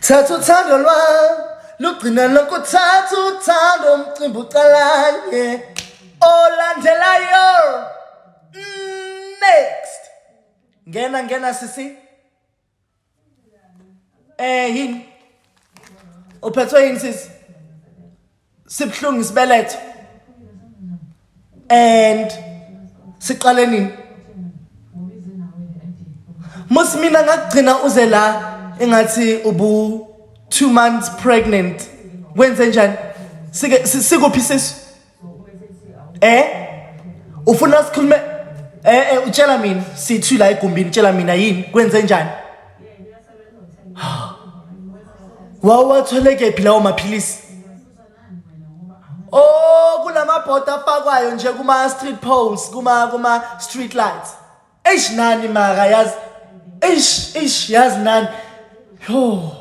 Thatha uthando lwami lugcina lokuthatha uthando umcimbi ucalanye olandelayo next ngena ngena sisi eh yini uphethwe yini sisi sibuhlungu isibeletho and siqale nini Mos mina ngakugcina uze la engathi ubu 2 months pregnant wenze njani sike sikuphi sisu eh ufuna sikhulume eh eh utshela mina sithu la egumbini tshela mina yini kwenze njani Wawuwathole kephi lawo maphilisi? Oh, kulamabhodo afakwayo nje kuma street poles, kuma kuma street lights. Eish nani mara yazi. Eish, eish yazi nani. Yo.